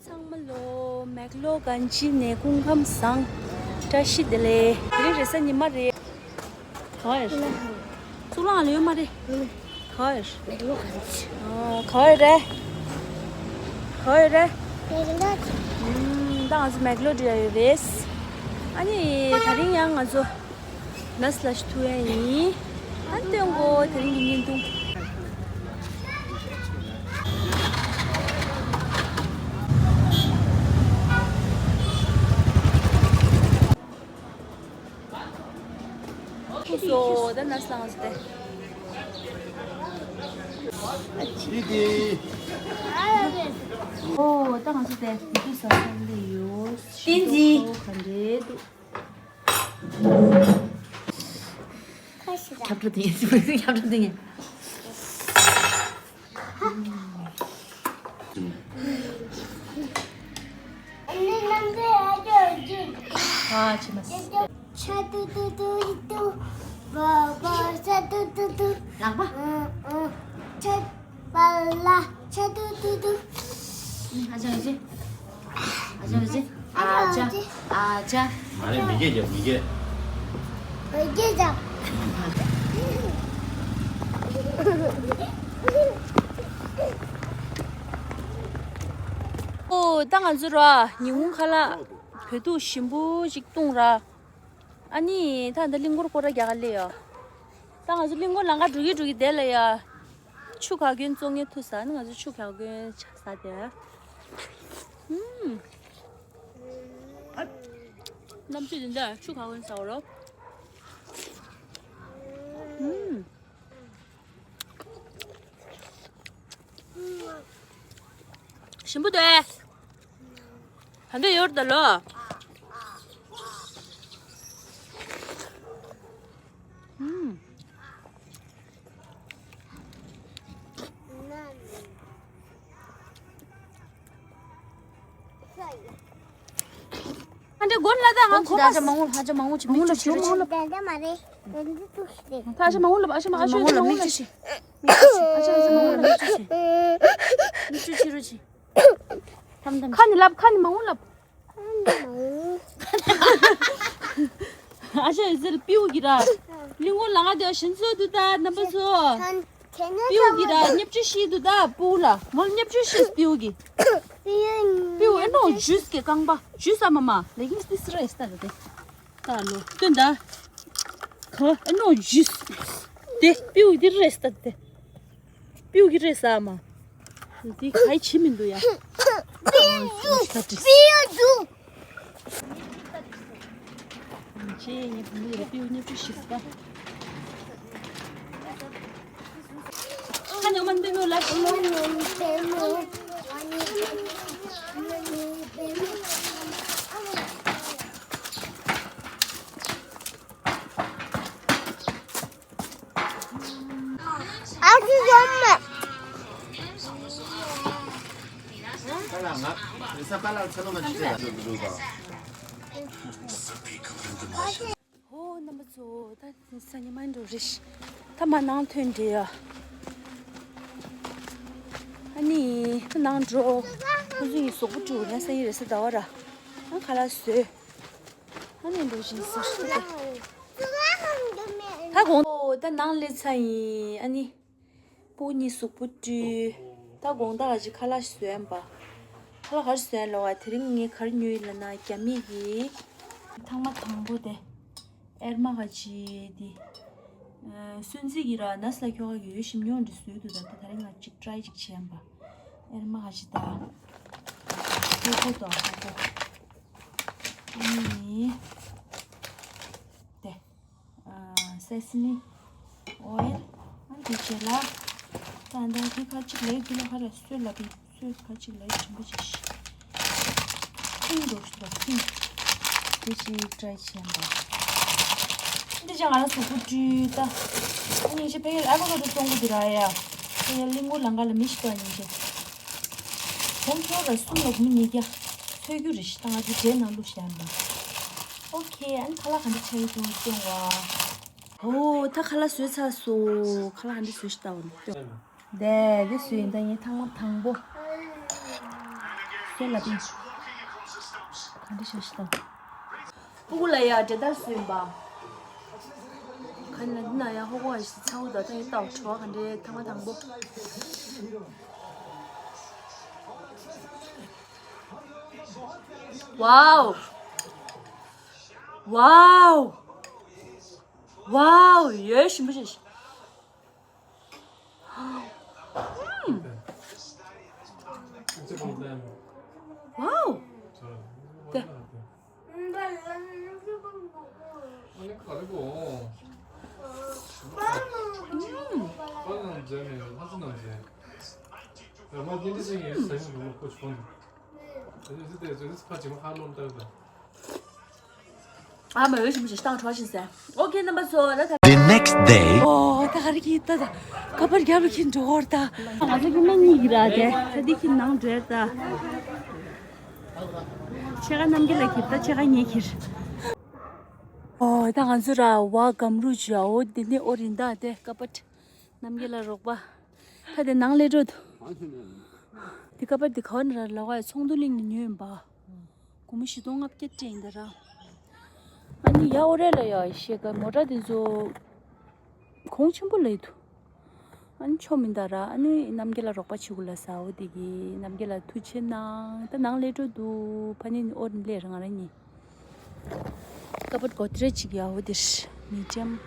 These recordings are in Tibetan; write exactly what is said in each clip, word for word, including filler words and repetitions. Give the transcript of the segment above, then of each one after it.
ཚང་མ་ལོ་མེག་ལོ་གན་ཇི་ནས་སྐུ་ཁམས་བཟང་། བཀྲ་ཤིས་བདེ་ལེགས། དེ་རིང་རེས་གཟའ་ཉི་མ་རེད། ག་བ་ཡོད། གཙུག་ལག་ལ་ཡོད་མ་རེད། ག་བ་ཡོད། མེག་ལོ་གན་ཇི། ཨོ། ག་བ་ཡོད་རེད། ག་བ་ཡོད་རེད། མེག་ལོ་གན་ཇི། ཨུམ། ད་ང་ཚོ་མེག་ལོ་འགྲོ་ཡ་ཡོད་རེད། ཨ་ནི་དེ་རིང་ཡང་ང་ཚོ་ནས་ལ་ཞིག་ཐུག་ཡ་ཡིན། ཨ་ནི་སྟོན་གོ་དེ་རིང་གི་བརྙན་ཐུང་། ཁུ་སོ་ད་ནས་ལ་ང་ཚོ་དེ། ཨོ་ད་ང་ཚོ་དེ་དེ་དུས་ས་སང་ལེ་ཡོད། བསྟན་འཛིན། ག་འདྲེ་འདུག་ཁྱབ་བསྒྲགས་དེ་ཡིན། ཁྱབ་བསྒྲགས་དེ་ཡིན། ཨ་ཅི་མ། ཆ་ཏུ་ཏུ་ཏུ་ཏུ། བ་བ་ཆ་ཏུ་ཏུ་ཏུ། ལག་པ། ཨ་ཨ། ཆ། པ་ལ་ཆ་ཏུ་ཏུ་ཏུ། ཨ་ཅག་ཨ་ཅག་ཨ་ཅག་ཨ་ཅག་ཨ་ཅག་ཨ་ཅག་མ་རེད། མི་སྐད་རྒྱབ། མི་སྐད། མི་སྐད་རྒྱབ། ཨོ་ད་ང་ཚོ་ར་ཉིན་གུང་ཁ་ལག་བོད་ཐུག་ཞིམ་པོ་ཞིག་བཏུང་ར། ཨ་ནི་ད་ད་གླིང་སྐོར་སྐོར་ར་རྒྱག་ག་སླེབས་ཡ། ད་ང་ཚོ་གླིང་སྐོར་ལམ་ཁ་འགྲོ་གི་འགྲོ་གི་བསྡད་ལ་ཡ། ཆུ་ཁ་གོན་བཙོང་ངེ་ཐུག་ས་ནི་ང་ཚོ་ཆུ་ཁ་གོན་ཆ་ས་དེ། ཨུམ། ཨ། གནམ་གཤིས་འདི་འདྲ་ཆུ་ཁ་གོན་ས་འོ་རོ། ཨུམ། ཞིམ་པོ་འདུག་ཨེ། ད་འདི་ཡོད་ད་ལོ། ཨུམ། ཨ་འདྲེ་མགོ་ན་ད་ང་གོ་མ། ཧ་ཅང་མང་པོ། ཧ་ཅང་མང་པོ་ཅིག་མི་ཆུ་ཆུ་རུ་ཆུ། ད་ད་མ་རེད། ད་འདི་ཏུ་ཤི་རེད། ད་ཧ་ཅང་མང་པོ་ལབ། ཨ་ཅག་མ། ཨ་ཅག་མང་པོ་ལབ། མིག་ཆུ་ཤི། མིག་ཆུ་ཤི། ཨ་ཅག་ཨ་ཅག་མང་པོ་ལབ། མིག་ཆུ་ཤི། མིག་ཆུ་ཤི་རུ་ཤི། ཁ་ནི་ལབ། ཁ་ནི་མང་པོ་ལབ། ཨ་ཅག་ཡོད་ཟེར་པིའུ་གི་ར། གླིང་སྐོར་ལམ་ཁ་དེ་ཞིམ་ཚོ་འདུག་ད་རྣམ་པ་ཚོ། པིའུ་གི་ར་བརྙས་བཅོས་ཤི་འདུག་ད་པུའུ་ལ། མོ་ལ་བརྙས་བཅོས་ཤི་པིའུ་གི། པིའུ་ཨེ་ནོ་ཇུས་གི་རྐང་པ། ཇུས་ཨ་མ་མ། ལེ་གིན་སི་ཏི་སི་རེ་སི་ད་ད་དེ། ད་ལོ་སྟོན་ད། ག་ཨེ་ནོ་ཇུས། དེ་པིའུ་དེ་རེ་སི་ད་དེ། པིའུ་གི་རེད་ཟ་མ། འདི་ག་ཡི་བྱེད་མི་འདུག་ཡ། པིའུ་འདུག་པིའུ་འདུག་ཅེས་ངའི་བུ་མོ་རེད། པིའུ་མཉེས་པོ་ཞིག་ཟ། ཁ་ནང་མ་འདི་ནོ་ལ་ཞིག་ཨ་ཙི་ཡོད་མེད། ཁ་ལག་ང་རེས་གཟའ་པ་ལགས་ཚ་ལོ་མ་ཅི་ཆེ་ལ་འགྲོ་འགྲོ་དང་། ཧོ་རྣམ་པ་ཚོ། ད་ས་ཉི་མ་འགྲོ་རེ་ཤི། ད་མ་ནང་ཐོན་འདྲེ་ཡ། ཨ་ནི་ད་ནང་འགྲོ། ཁོ་ཚོ་ཡི་གཟུགས་པོ་བཀྲུ་ལ་ས་ཡི་རེས་གཟའ་ཟླ་བ་ར། ཨ་ཁ་ལག་བཟོས། ཨ་ནི་འགྲོ་བཞིན་ཟེར་ཤི་ད། ད་དགོང་ད་ནང་སླེབས་ཚར་ཡིན། ཨ་ནི་སྤུ་གུ་གཉིས་གཟུགས་པོ་བཀྲུས། ད་དགོང་དག་ག་ཅིག་ཁ་ལག་ཞིག་བཟོས་ཡིན་པ། ཁ་ལག་ག་རེ་བཟོས་ཡིན་ལབ་པ། དེ་རིང་ངས་ག་རེ་ཉོས་ཡིན་ལབ་ན་རྒྱ་མི་གི་ཐེངས་མ་དང་པོ་དེ་ཨེར་མ་ག་ཅིག་དེ། སོན་རྩི་གི་ར་ནས་ལ་ཁྱོ་ག་གི་ཡོད་ཞིམ་ཉོ་འདི་བཟོས་འདུག་ད་ད་རིང་ང་ཅིག་ཊི་རའི་ཅིག་བྱས་ཡིན་པ། ཨེར་མ་ག་ཅིག་ད། ཀོ་ཀོ་དང་ཀོ་ཀོ། ཨ་ནི། དེ། ཨ། སེ་སི་མི་ཨོ་ཡལ། ཨ་ནི་དེ་རྗེས་ལ། ད་ད་དེ་ཁ་ཅིག་ལས་དེ་ལ་ཧ་ར་སོས་ལ་བི་སོས་ཁ་ཅིག་ལས་ཆེན་པོ་ཅིག་ཤི། ཐིང་འགྲོ་ཤི་ཐོག་ཐིང་། དེ་ཅིག་ཊི་རའི་བྱས་པ། འདི་ཅང་ང་ལ་གཟུགས་པོ་བཀྲུས་ད། ཨ་ནི་ཅི་ཕ་གིར་ཨ་ཕོ་ཀ་ཏོ་བཙོང་གི་འདུག་ར་ཡ། ཕ་གིར་གླིང་སྐོར་ལམ་ཁ་ལ་མི་ཤི་ཏོ་ཉིན་ཅིག་གོང་ཁྱོད་ལ་གསུམ་ལ་མི་ཉིས་བརྒྱ། འཚོལ་རྒྱུ་རེད་ཤི། ད་ང་ཚོ་འདྲེ་ནང་བླུགས་བཞག་ཡིན་པ། ཨོ་ཁེ། ཨ་ནི་ཁ་ལག་ག་འདྲ་ཆགས་ཀྱི་འདུག་སྟོན་བ། ཨོ་ད་ཁ་ལག་བཟོས་ཚར་སོང་། ཁ་ལག་ག་འདྲ་བཟོས་ཤི་ལྟ་བ་ནི་སྟོན། དེ་དེ་བཟོས་ཡིན། ད་ངས་ཐེངས་མ་དང་པོ། ཁྱེད་ལ་པིན། ག་འདྲ་ཤ་ཤི་དང་། སྤུ་གུ་ལ་ཡ་འབྲས་དར་སུ་ཡིན་པ། ག་ནི་ན་འདི་ན་ཡ་ཧོ་ཧོ་ཨ་ཤི་ཚ་བོ་ད་ད་ཡི་ཏའོ་བྲོ་བ་ག་འདྲའི་ཐང་མ་དང་པོ། ཝའོ། ཝའོ། ཝའོ། ཡོད་ཞིམ་པོ་ཞིག་ཝའོ། དེ། ཨ་མ་འོས་ཤིང་མི་ཞིག་བཏང་འཕྲོ་བཞིན་ཟེར། ཨོ་ཁེ་རྣམ་པ་ཚོ་ད་ད། The next day. ཨོ་ད་ག་རེ་གི་ད་ད། ཁ་པར་རྒྱབ་ལ་ཁྱི་འགྲོ་བར་ད། ང་ཚོ་ཁྱི་མ་གཉིས་ཀྱི་ར་དེ་ད་འདི་ཁྱི་ནང་འགྲོ་ད། ཆེ་ག་རྣམ་རྒྱལ་ལ་ཁྱི་ད་ཆེ་ག་ངའི་ཁྱི། ཨོ་ད་ང་ཚོ་ར་བ་གམ་རུ་ཇ་ཨོ་འདི་ནི་ཨོ་རིན་ད་དེ་ཀ་པ་ཏི། རྣམ་རྒྱལ་ལ་རོགས་པ། ད་དེ་ནང་སླེབས་འགྲོ་འདུག་འདི་ཀ་པ་འདི་ག་བ་ནས་ར་ལོག་ག་ཚོང་འདུ་གླིང་ནས་ཉོས་ཡིན་པ། སྒོར་མོ་བཞི་སྟོང་ལྔ་བརྒྱ་སྤྲད་ཡིན་ད་ར། ཨ་ནི་ཡ་ཨོ་རེད་ལ་ཡ་ཤེས་ག་མོ་ཊ་དེ་ཚོ་གོང་ཆེན་པོ་ལ་ཡོད་འདུག་ཨ་ནི་ཆོ་མིན་ད་ར། ཨ་ནི་རྣམ་རྒྱལ་ལ་རོགས་པ་བྱེད་དགོས་ལ་ཟ་འོ་དེ་གི་རྣམ་རྒྱལ་ལ་ཐུགས་ཆེ་གནང་། ད་ནང་སླེབས་འགྲོ་འདུག་ཕ་ནི་ཨོ་རིན་སླེབས་ར་ང་ར་གཉིས། ཀ་པར་གོ་ཏྲེ་ཅིག་ཡ་འོ་དེར་མི་ཅམ།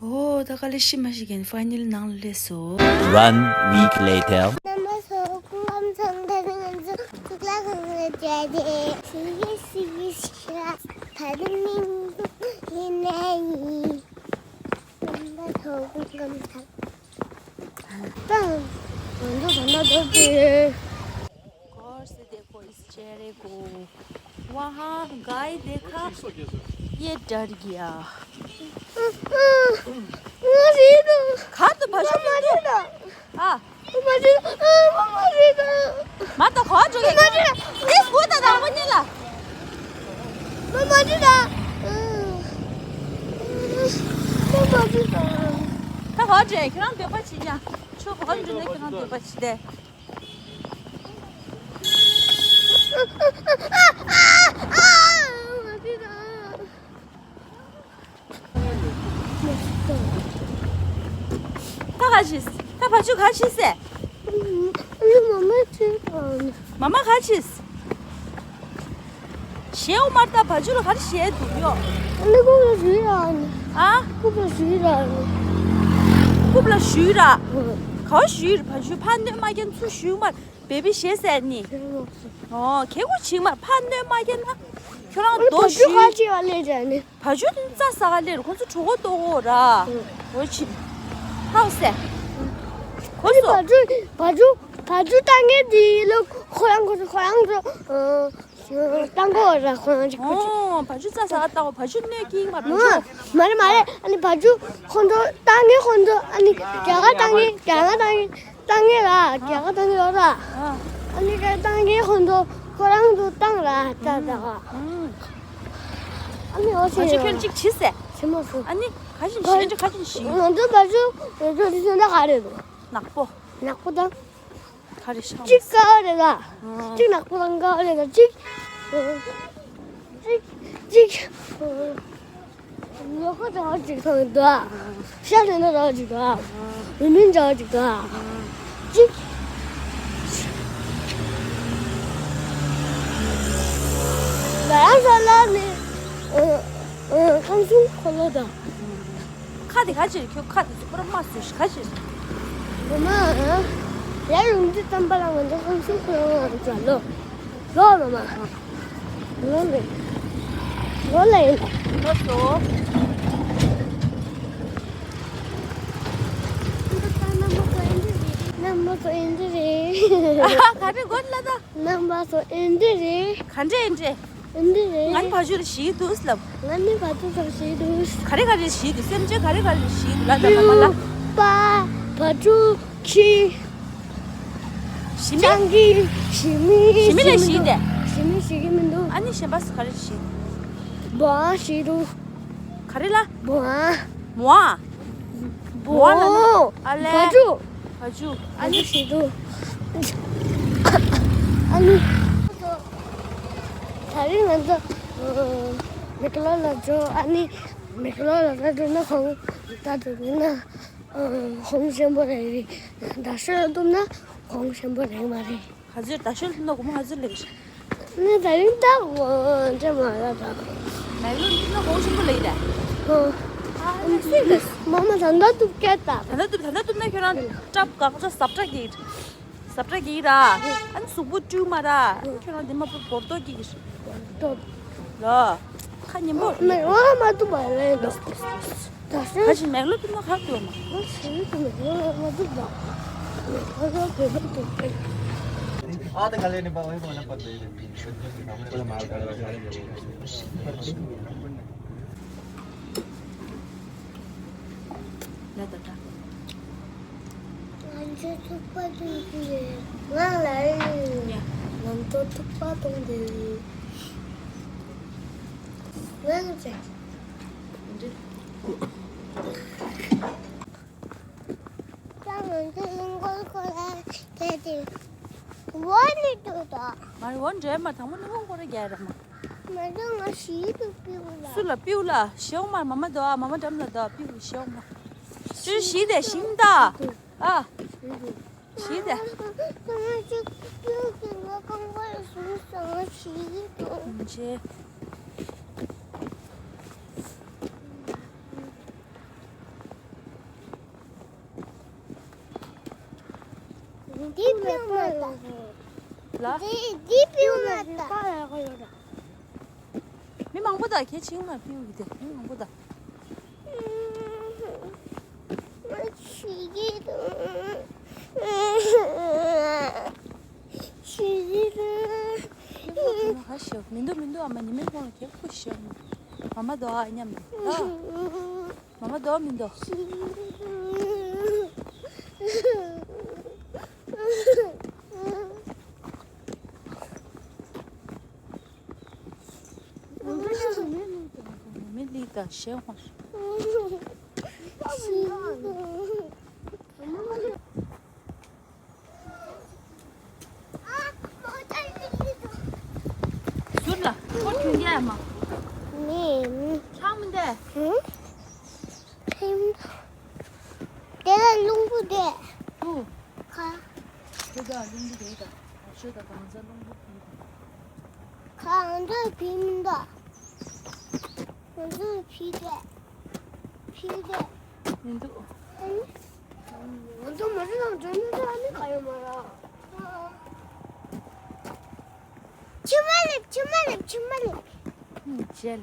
ཨོ་ད་ག་ལེ་ཤི་མ་ཤི་གན་ཕའི་ནལ་ནང་ལ་སླེབས་སོ། One week later. རྣམ་པ་ཚོ་སྐུ་ཁམས་བཟང་། ད་ནི་ང་ཚོ་གཙུག་ལག་ཁང་ལ་བསྡད་དེ། ཞིག་གི་ཞིག་གི་ཞིག་ག་ད་ནི་མིང་ཡིན་ནའི་ཡིན། རྣམ་པ་ཚོ་སྐུ་ཁམས་བཟང་། ད་ང་ཚོ་ད་ལྟ་སླེབས་དུས། कौन से देखो इस चेहरे को, वहाँ गाय देखा, ये डर गया। ཁ་དུ་བ་ཤུ་མ་རེད་ད། ཨ། མ་རེད་ད། མ་ད་ག་འགྲོ་གི། མ་རེད་ད། དེ་སྒོ་ད་དང་པོ་ཉིད་ལ། མ་མ་རེད་ད། མ་མ་རེད་ད། ད་ག་འགྲོ་ཁྱེད་རང་འདོད་པ་བྱེད་ཉ། ཁྱོད་ག་འགྲོ་ན་ཁྱེད་རང་འདོད་པ་བྱེད་དེ། ད་ག་བྱེད། ད་བ་ཕྱུགས་ག་བྱེད་ཟེ། མ་མ་ཁྱེད་དང་། མ་མ་ག་བྱེད། ཞེའུ་མར་ད་བ་ཕྱུགས་ལ་ག་རེ་བྱས་འདུག་ཡོ། ཨ་ནི་རྐུབ་ལ་ཞུས་ར་ཨ་ནི། ཨ། རྐུབ་ལ་ཞུས་ར་ཨ་ནི། རྐུབ་ལ་ཞུས་ར། ཨ། ག་བ་ཞུས་ར་བ་ཕྱུགས་ཕར་གནོད་མ་རྒྱག་ཚུར་ཞུས་མར་བེ་བི་ཞེས་ཟེར་ནི། ཨོ་ཁེ་གུ་ཆིག་མར་ཕར་གནོད་མ་རྒྱག་ན། ཁྱོད་རང་རྡོ་ཞུས། ཁ་ཅིག་ཨ་ལེ་ཅ་ནི། བ་ཕྱུགས་དེ་རྩྭ་ཟ་ག་སླེབས་རེད། ཁོང་ཚོ་གྲོད་ཁོག་ལྟོགས་ཀྱི་ཡོད་ར། འོ་ཅི། ཧའོ་སེ། ཁོ་ཚོ། བ་ཕྱུགས་བ་ཕྱུགས་བ་ཕྱུགས་ལྟ་མཁན་དེ་ལོ་ཁོ་རང་ཁོ་ཚོ་ཁོ་རང་ཚོ་ལྟ་མཁན་ར་ཁོ་རང་ཅིག་ཁོ་ཅིག་ཨོ་བ་ཕྱུགས་རྩྭ་ཟ་ག་ལྟ་བ་བ་ཕྱུགས་གནོད་ཀྱི་མ་རེད། མ་རེད་མ་རེད། ཨ་ནི་བ་ཕྱུགས་ཁོ་ཚོ་ལྟ་མཁན་ཁོ་ཚོ་ཨ་ནི་རྒྱ་གར་ལྟ་མཁན་རྒྱ་གར་ལྟ་མཁན། ལྟ་མཁན་ར་རྒྱ་གར་ལྟ་མཁན་ཡོད་ར། ཨ་ནི་ར་ལྟ་མཁན་ཁོ་ཚོ་ཁོ་རང་ཚོ་བཏང་ར་ད་ད་ག་ཨ་ནི་འོ་བ་ཕྱུགས་ཁྱོད་གཅིག་བྱིས་ཟེ། བྱེད་མ་སོང་། ཨ་ནི་ག་ཞིག་ཤེས་འདྲ་ག་ཞིག་ཤེས། ང་ཚོ་བ་ཕྱུགས་ང་ཚོ་དེ་ཚོ་ད་ག་རེད་འདུག་ནག་པོ། ནག་པོ་དང་། ག་རེ་ཤ། གཅིག་དཀར་རེད་ལ། གཅིག་ནག་པོ་དང་དཀར་རེད་ལ་གཅིག་གཅིག་གཅིག་ལོ་ཁ་འདྲ་བ་གཅིག་མཐོང་གི་འདུག་ཤ་ལེན་ན་འདྲ་བ་གཅིག་འདུག་མི་མིན་འདྲ་བ་གཅིག་འདུག་གཅིག་ང་རང་ས་ལ་ནི་ཁམས་གསུམ་འཁོར་ལོ་དང་། ཁ་དེ་ག་ཅིར་ཁྱོད་ཁ་དེ་ཚོ་པུ་ར་མ་བཟོས་ཤིག་ག་ཅིར། མ་མ། ཡར་ཡོང་དུས་ཙམ་པ་ལ་ང་ཚོ་ཁམས་གསུམ་འཁོར་ལོ་ང་ཚོ་ལོ། ལོ་མ་མ། ལོ་ལེ། ལོ་ལེ་ཡིན། ལོ་སོ། རྣམ་པ་ཚོ་ཨེ་འདྲ་རེད། ཨ་ཧ་ག་རེ་གོ་ལ་ད། རྣམ་པ་ཚོ་ཨེ་འདྲ་རེད། ག་འདྲ་ཨེ་འདྲ། འདི་རེད། ང་ནི་བ་ཕྱུགས་ལ་ཞིག་འདུག་ལབ། ང་ནི་བ་ཕྱུགས་ལ་ཞིག་འདུག་ག་རེ་ག་རེ་ཞིག་འདུག་སེམས་ཅན་ག་རེ་ག་རེ་ཞིག་འདུག་ལབ་དང་མ་མ་ལ། པ། བ་ཕྱུགས་ཁྱི། ཞི་མི། སྤྱང་ཀི། ཞི་མི། ཞི་མི་ལ་ཞིག་འདུག་ཞི་མི་ཞིག་གི་མི་འདུག་ཨ་ནི་གཞན་པ་སུ་ག་རེ་ཞིག་འདུག་བ་ཞིག་འདུག་ག་རེ་ལ། བ། མོ་ཨ། བ་ལ་ན། ཨ་ལེ། བ་ཕྱུགས། བ་ཕྱུགས། ཨ་ནི་ཞིག་འདུག་ཨ་ནི། ད་རིང་ང་ཚོ་མེག་ལོར་ལ་འགྲོ། ཨ་ནི་མེག་ལོར་ལ་ད་འགྲོ་ན་གོང་ད་འགྲོ་མིན་ན་གོང་ཆེན་པོ་རེད། ད་ཤོད་ཐུབ་ན་གོང་ཆེན་པོ་རེད་མ་རེད། ག་ཚོད་ད་ཤོད་ཐུབ་ན་སྒོར་མོ་ག་ཚོད་ལེན་ཤག་ནི་ད་རིང་ད་འདྲ་མ་རེད་ད། མེག་ལོར་འདི་ན་གོང་ཆེན་པོ་ལེན་རེད། ཨ་ནི་སུས་ལས། མ་མ་ད་ད་ཐུབ་སྐད་ད། ད་ད་ཐུབ་ད་ད་ཐུབ་ན་ཁྱོད་རང་སྐྲ་གང་ཚོ་ཟབ་སྐྲ་གིས། ཟབ་སྐྲ་གིས་ར། ཨ་ནི་གཟུགས་པོ་བཀྲུས་མ་ར། ཁྱོད་རང་འདི་མ་པོ་བོར་ཏོ་གིས། ལོ། ཁ་ཉན་པོ། མེག་ལོར་མ་ཐུབ་པ་རེད་ལོ། ད་ཤོད། ད་ཞིག་མེག་ལོར་ཐུབ་ན་ཁག་ཏུ་མ། ཨ་ད་ག་ལེ་ནི་པ་ཨོ་ཡི་པ་ལ་པ་དེ་ལ་ད་ད། ང་ཚོ་ཐུག་པ་ཐུག་གི་རེད། ང་ལ་རེད། ང་ཚོ་ཐུག་པ་ཐུག་གི་རེད། ང་ཚོ། ད་ང་ཚོ་གླིང་སྐོར་སྐོར་ར་བྱས་ཏེ། འོ་ནི་འདུག་ད། ང་རེ་འོ་འདྲེ་མ་དང་པོ་གླིང་སྐོར་སྐོར་ར་རྒྱག་ར་མ། མ་འདུག་ང་ཞིག་ཏུ་པིའུ་ལ། སུ་ལ་པིའུ་ལ་ཞེའོ་མ་མ་མ་དོ་ཨ་མ་མ་འགྲམ་ལ་དོ་ཨ་པིའུ་ཞེའོ་མ། ཅུ་ཞིག་དེ་ཞིང་ད། ཨ། ཞིག་དེ། ང་ཅིག་པིའུ་གི་ང་གང་ག་ལ་སུ་ས་ང་ཞིག་ཏུ། ཅེ། འདི་པིའུ་མ་ད། ལ། འདི་འདི་པིའུ་མ་ད། མི་མང་པོ་ད་ཁྱེད་ཆིང་མ་པིའུ་གི་དེ་མི་མང་པོ་ད། ང་ཤི་གི་འདུག་ཤི་གི་འདུག་ཁ་ཤོག་མི་འདུག་མི་འདུག་ཨ་མ་ཉི་མའི་ཁོང་ལ་ཁྱེད་ཁུ་ཤོག་མ་མ་དོ་ཨ་མཉམ་དུ། མ་མ་དོ་མི་འདུག་མི་ལི་དང་ཞེ་ཧོ། ཟུར་ལ་ཁོ་ཁྱོད་རྒྱལ་མ། ནི། ལྷག་མི་འདས། ཧུ། ཕིམ། དེ་ལ་རླུང་བུ་དེ། ཧུ། ཁ། དེ་ལ་རླུང་བུ་དེ་དང་། ཤོད་དང་གང་ཟག་རླུང་བུ་ཕིམ་དང་། ཁ་ང་ཚོའི་ཕིམ་འདུག་ང་ཚོའི་ཕི་དེ། ཕི་དེ། མི་འདུག་ཨ་ནི། ང་ཚོ་མ་རེད་ལ་འགྲོ་ནི་འདྲ་ནི་ག་ཡོད་མ་རེད། ཕྱི་མ་ལེབ་ཕྱི་མ་ལེབ་ཕྱི་མ་ལེབ། ཨུམ་བྱས་ལ།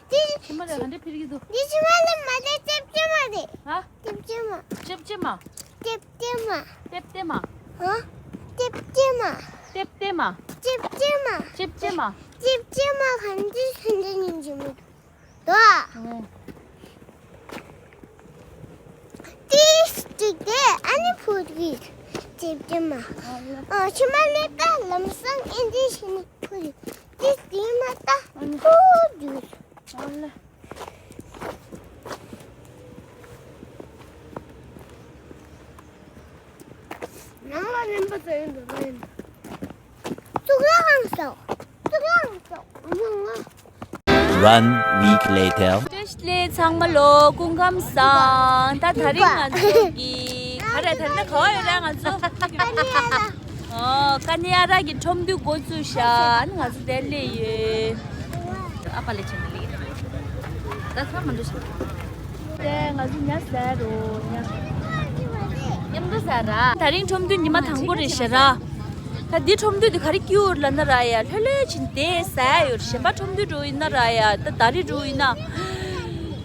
འདི་ཕྱི་མ་ལེབ་ག་འདྲ་འཕིར་གྱི་འདུག་འདི་ཕྱི་མ་ལེབ་མ་རེད། ལྕེབ་ལྕེ་མ་རེད། ཧ། ལྕེབ་ལྕེ་མ། ལྕེབ་ལྕེ་མ། ལྕེབ་ལྕེ་མ། ལྕེབ་ལྕེ་མ། ཧ། ལྕེབ་ལྕེ་མ། ལྕེབ་ལྕེ་མ། ལྕེབ་ལྕེ་མ། ལྕེབ་ལྕེ་མ། ལྕེབ་ལྕེ་མ་ག་འདྲ་ག་འདྲ་ཡིན་གྱི་མི་འདུག་དོ། ཨོ། ཏིས་ཅིག་དེ་ཨ་ནི་ཕུར་གི་ཅིབ་ཅིབ་མ། ཨ་ཕྱི་མ་ལས་ཀ་ལམ་སང་ཨེ་འདྲ་ཞིག་ནི་ཕུར་ཏིས་དེ་མ་ད་ཨ་ནི་ཕུར་འདུག་ཨོ་ལེ། ནང་ལ་ལེན་པ་ཙམ་ཡིན་འདུག་ལེན། གཙུག་ལག་ཁང་སོགས། གཙུག་ལག་ཁང་སོགས། ཨ་མ་ང་། One week later. བཀྲ་ཤིས་བདེ་ལེགས་ཚང་མ་ལོ། སྐུ་ཁམས་བཟང་། ད་ད་རིང་ང་ཚོ་གི་ག་རེ་ད་ལྟ་ག་བ་ཡོད་རེད་ང་ཚོ། ཨོ་ཀ་ནི་ཡ་ར་གི་ཁྲོམ་འདུས་འགོ་བཙུགས་ཤག་ཨ་ནི་ང་ཚོ་དེར་སླེབས་ཡོད། ཨ་པ་ལེ་ཆེན་ལེ་ཡིན། ད་ཚ་མ་འགྲོ་ཤག་དེ་ང་ཚོ་ཉ་ཟ་རོ་ཉ། མཉམ་དུ་ཟ་ར། ད་རིང་ཁྲོམ་འདུས་ཉི་མ་དང་པོ་རེད་ཤག་ར། ད་འདི་ཁྲོམ་འདུས་འདི་ག་རེ་སྐྱིད་པོ་ལབ་ན་ར་ཡ། ལྷོད་ལྷོད་བྱས་ནས་བསྡད་ཟ་ཡ་ཡོད་རེད། གཞན་པ་ཁྲོམ་འདུས་འགྲོ་ཡིན་ན་ར་ཡ། ད་ད་རེས་འགྲོ་ཡིན་ན།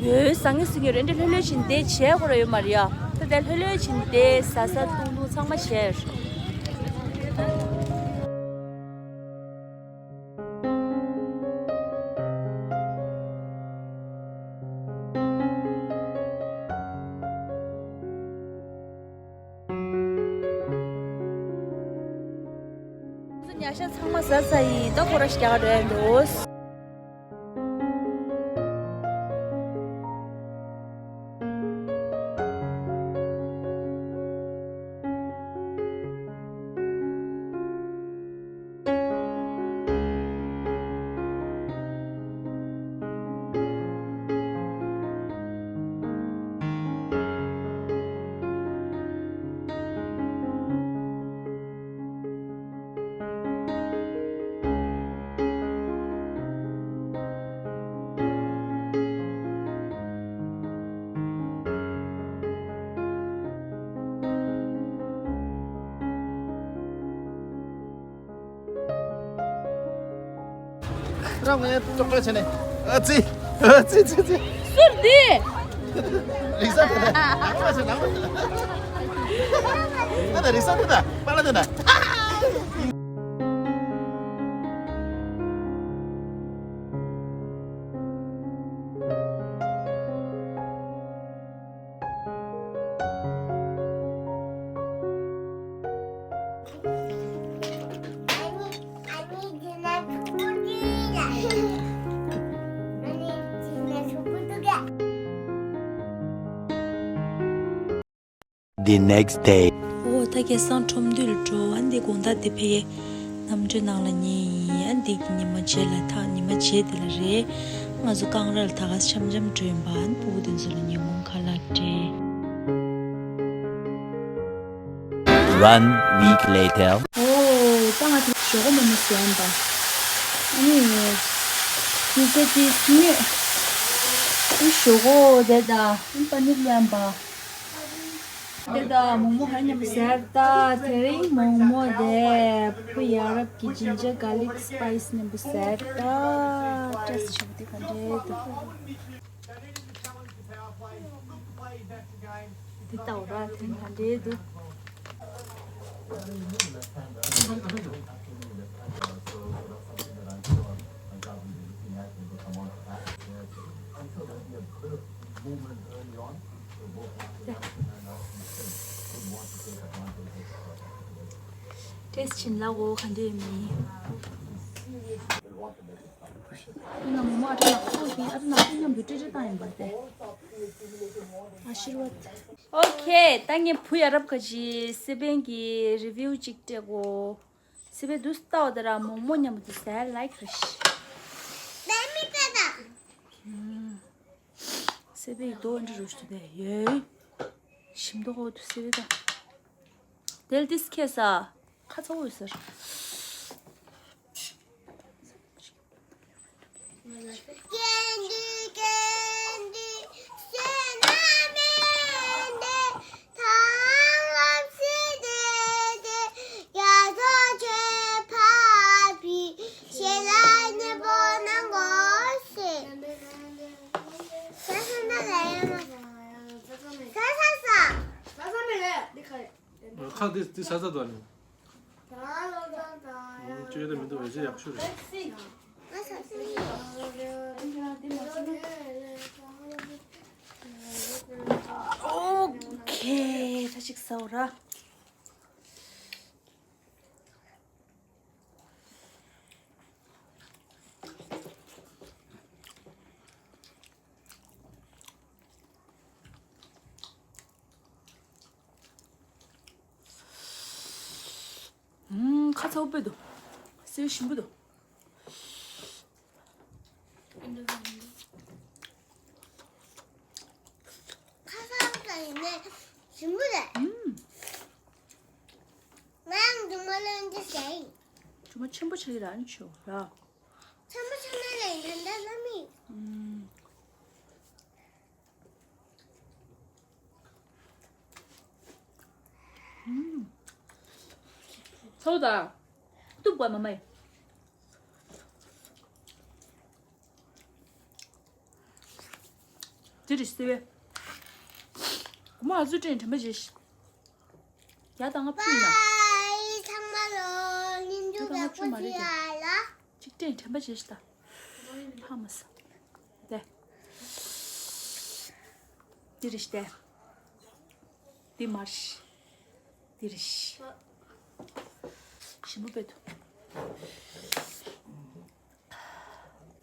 ཡོད་ཟ་ངེ་ཟིང་ངེ་རེད་འདྲ། ལྷོད་ལྷོད་བྱས་ནས་བསྡད་བྱས་ཁོ་ར་ཡོད་མ་རེད་ཡ། ད་དེ་ལྷོད་ལྷོད་བྱས་ནས་བསྡད་ཟ་ཟ་བཏུང་བཏུང་ཚང་མ་བྱས་ཡོད་རེད། ཉ་ཤ་ཚང་མ་ཟ་ཚར་ཡིན། ད་ཁོ་ར་ཞིག་རྒྱག་རེད་འདུག་རང་ངས་ཅོག་ཅོག་བྱས་ནས། ཨ་ཙི། ཨ་ཙི་ཙི་ཙི། ཟུར་འདི། རིག་ས་དེ་ད། ཨ་ཙི་ཙི་ནང་། ཨ་ད་རིག་ས་དེ་ད། པ་ལ་དེ་ད། The next day. ཨོ་ད་སྐལ་བཟང་ཁྲོམ་འདུས་ལ་འགྲོ། ཨ་འདི་དགོང་དག་འདི་ཕ་གིའི་གནམ་གྲུའི་ནང་ལ་ཉལ་ཡིན། ཨ་འདི་གི་ཉི་མ་རྗེས་ལ་ད་ཉི་མ་རྗེས་འདི་ལ་རེད། ང་ཚོ་ཀང་ར་ལ་ད་ག་འཆམ་འཆམ་འགྲོ་ཡིན་པ། ཨ་ནི་སྤུ་གུ་དེ་ཚོ་ལ་ཉིན་གུང་ཁ་ལག་སྤྲད། One week later. ཨོ་ད་ང་ཚོ་ཞོག་ཁོག་མོག་མོག་ཟས་ཡིན་པ། ཨ་ནི་དེ་ཚོ་དེ་སྨྱོས། ཨ་ཞོག་ཁོག་དེ་དང་ཨ་པ་ནིར་ལ་ཡིན་པ། དེ་ད་མོག་མོག་ཧ་མཉམ་པོ་ཟེར་ད། དེ་རིང་མོག་མོག་དེ་ཕུ་ཡ་རབ་ཀྱི་ginger garlic spice མཉམ་པོ་ཟེར་ད། ཏྲེས་ཆུ་དེ་ག་འདྲས་འདུག། དེ་ལྟ་བུ་ར་དེ་ག་འདྲས་འདུག། ཏེས་ཕྱིན་ལ་འོ་ག་འདྲས་མིན། ཡིན་ན་མོ་མོ་ཨ་ཏྲ་ནག་པོ་གི་ཨ་ཏྲ་ནག་པོ་མཉམ་དུ་སྤྲེལ་སྤྲེལ་བཏང་ཡིན་པ་དེ། ཨ་ཤིར་བ། ཨོ་ཁེ། ད་ངས་བུ་ཡ་རབས་ཁ་ཅིག་སི་པན་གྱི་རི་བིའུ་ཅིག་སྤྲད་གོ། སི་པན་དུས་ལྟ་བ་དེ་ར་མོག་མོག་མཉམ་དུ་ཟས་ལ་ཡིག་རེད་ཤི། སི་པན་ཡི་དོ་འདྲི་རུ་ཞུ་དེ་ཡོད། ཞིམ་མདོག་ཁོ་དུ་སི་པན་ད། དེལ་ཏིས་ཁེ་ས། ཁ་ཚ་བོ་ཡོད་ཟེར། ཁ་འདི་འདི་ས་ས་དོ་ནི། ཅོ་ཡོད་མི་འདུག་བས་ཅི་ཡག་ཤོས་རེད། ཨོ་ཁེ། ད་ཅིག་ཟ་འོ་ར། ཁ་ཚ་བོ་དཔེ་འདུག། སེ་ཞིམ་པོ་འདུག། ཁ་ཚ་བོ་དང་ཡིན་ནའི་ཞིམ་པོ་རེད། ང་ཡང་རྒྱུ་མ་ལོན་གྱི་ཟེར། རྒྱུ་མ་ཆེན་པོ་ཆགས་ཀྱི་རང་ཆོག་ར། ཆེན་པོ་ཆགས་ན་ལས་ད་ལྟ་བླ་མི། ཚོ་དང་། གཏུབ་དགོས་མ་མ་ཡིན། དེ་རེད་སེ་བས། མ་ཨ་ཟུ་དྲན་དྲན་པ་བྱེད་ཤི། ཡ་ད་ང་ཕུད་ན། ཚང་མ་ལོ་ཉིན་རྒྱུན་ཡག་པོ་བྱེད་ཡ་ལ། གཅིག་དྲན་དྲན་པ་བྱེད་ཤི་ད། ཕ་མ་ས། དེ། དེ་རེད་ཤི་དེ། དེ་མར་ཤི། དེ་རེད་ཤི། ཞིམ་པོ་དཔེ་འདུག།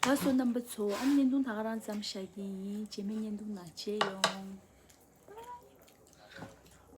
ད་སོ་རྣམ་པ་ཚོ་ཨ་ནི་བརྙན་ཐུང་ད་ག་རང་ཙམ་བཞག་གི་ཡིན། རྗེས་མའི་བརྙན་ཐུང་ནང་མཇལ་ཡོང་།